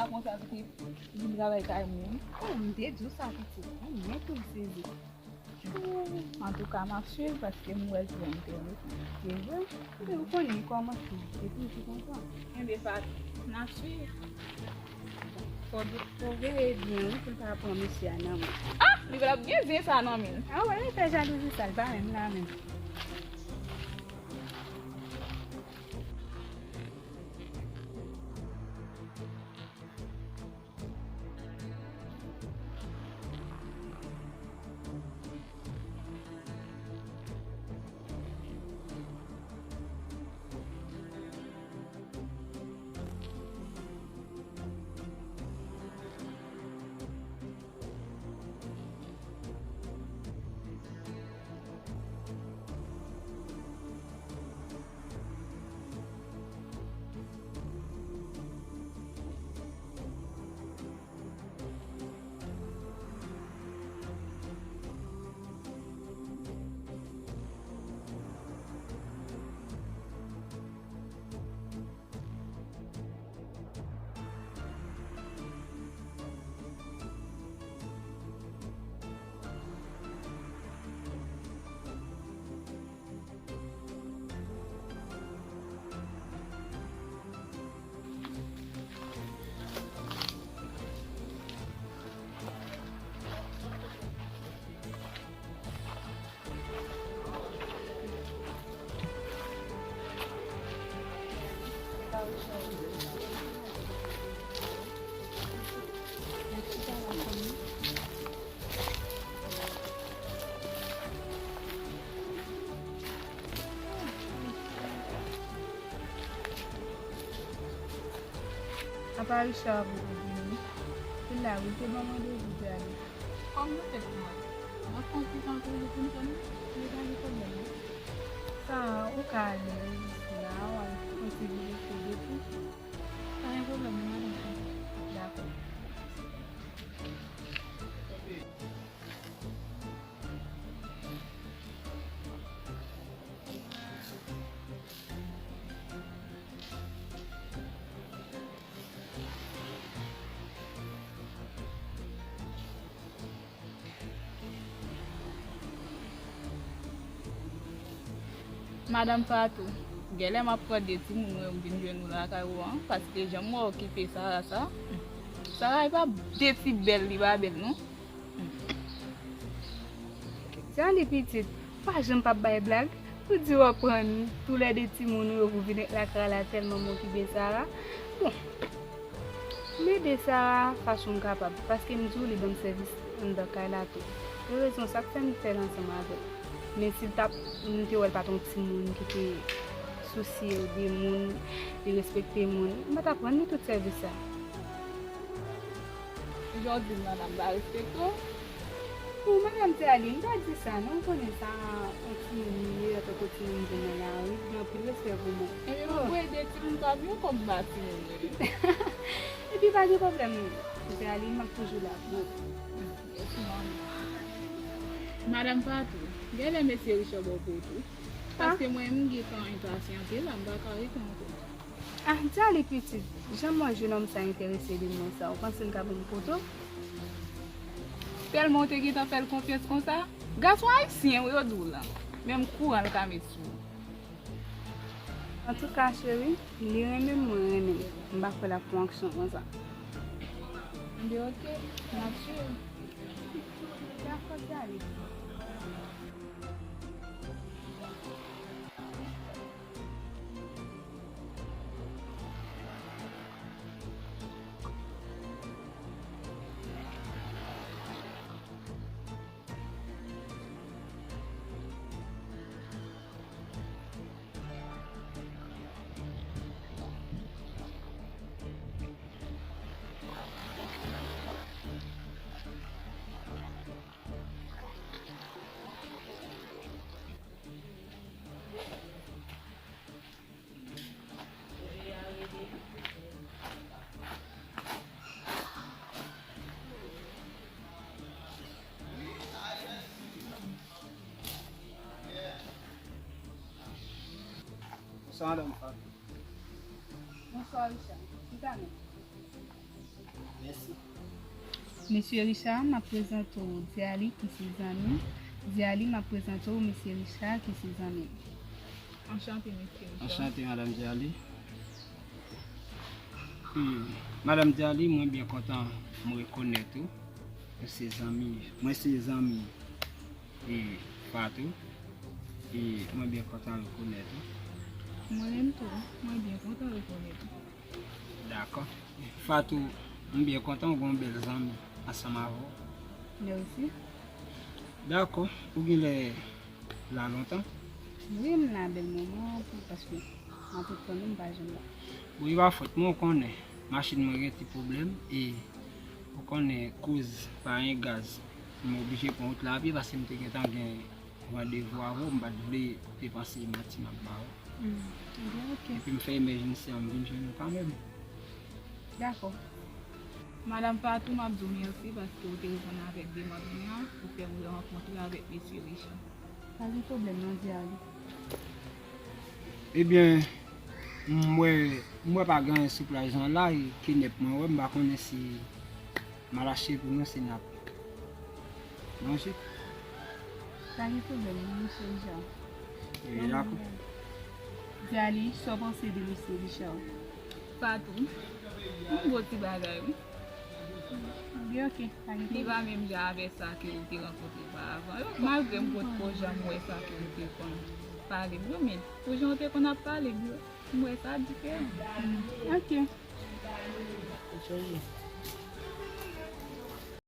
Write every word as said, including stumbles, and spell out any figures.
Konsa, se ki vin travay kay mwen. Oh, m te di w sa, pitit. Ou nèt ou sezi. Antouka, m ap swiv paske m wè l pi enteresan. Se vre? Men ou konnen kòman se, se toujou konsa. Enben, Fatou, n ap swiv. Fò, fò veye byen, wi, pou l pa pran mesye a nan men. Ah! Li pral gen zen sa nan men l. Ah, wè, li fè jalouzi sa, l pa menm la menm. Apa Richard poko vini? Se la wi, te ban m randevou pou ale. Kòm nou fèk mwen, mwen konsitan toujou pou m fè nou, nou pa gen pwoblèm non. Sa, ou ka ale wi, la, w al kontinye fè de tou. Pa gen pwoblèm non, madanm. Dakò. Madanm Fatou, genlè m ap pran de timoun mwen yo m vin jwenn ou lakay ou an, paske jan m wè w okipe Sara sa, Sara e pa de ti bèl li pa bèl non. Jan li pitit, pa janm p ap bay blag. Ou di w ap pran toulède timoun ou yo pou vin ret lakay la tèlman m okipe Sara. Bon, m ede Sara fason m kapab, paske m di w li ban m sèvis anndan kay la tou. Erezman, sa k fè m fè l ansanm avè l. Men si l t ap, m te wè l pa t yon timoun ki te sousye de moun, li respekte moun, m pa t ap rann li tout sèvis sa. Jan w di m nan, m pa respekte w. Bon, madanm Tialine, m pa di sa non, ou konnen sa, yon timoun li ye, antanke yon timoun vin nan lari, li gen anpil respè pou mwen. Ebyen, mwen pou ede timoun pa m yo kòm m pa timoun yo. Epi pa gen pwoblèm, Tialine, m ap toujou la pou ou. Madanm Fatou, genlè mesye Richard ba w poto. Paske mwen menm m gentan enpasyante la, m pa ka rete ankò. Ah, Djali pitit, jan m wè jenòm sa enterese de mwen sa, ou panse l ka ban m poto? Tèlman w te gentan fè l konfyans konsa? Gason ayisyen wi yo di w lan. Menm kouran l ka met sou ou. Antouka, cheri, li renmen m, mwen renmen l. M pa kwè l ap fè yon aksyon konsa. Enben, oke, m ap swiv. Dakò, Djali. Bonswa, madanm Fatou. Bonswa, Richard. Chita non. Mesye Richard, m ap prezante w Dialy ki se zanmi m. Dialy, m ap prezante w Mesye Richard ki se zanmi m. Anchante, Mesye Richard. Anchante, Madanm Dialy. E, Madanm Dialy, mwen byen kontan m rekonèt ou. Ou se zanmi, mwen se zanmi e Fatou. E mwen byen kontan rekonèt ou. Mwen menm tou, mwen byen kontan rekonèt ou. Dakò. Fatou, m byen kontan w gen yon bèl zanmi ansanm avè w. Mèsi. Dakò, ou genlè la lontan? Wi, m la bèl moman pou paske m ap tann ou, m pa janm la. Bon, e pa fòt mwen, ou konnen machin mwen gen ti pwoblèm e ou konnen koz pa gen gaz. M oblije pran wout la a pye paske m te gentan gen randevou avè w, m pa t vle depanse manti m ap ba w. Hmm, ebyen, ok. Epi m fè emèjnsi an m vin jwenn ou kanmenm. Dakò. Madanm Fatou, m ap di w mèsi paske w te reponn avèk demann mwen an, ou fè m rankontre avèk Mesye Richard. Pa gen pwoblèm non, Dialy. Ebyen, m wè, m wè pa gen anyen sou plaj lan la, e kenèp mwen wè, m pa konnen si m al achte pou nou, si n ap manje. Pa gen pwoblèm non, Mesye Richard. E dakò. Dialy, sa w panse de Mesye Richard? Fatou, yon bon ti bagay, wi. Ebyen, ok, pa gen Li pwoblèm. Pa menm jan avèk sa ke ou te rankontre oparavan yo. Malgre m potko janm wè sa ke ou te konn pale m yo, men pou jan ou te konn ap pale m yo, m wè sa diferan. Hmm, ok.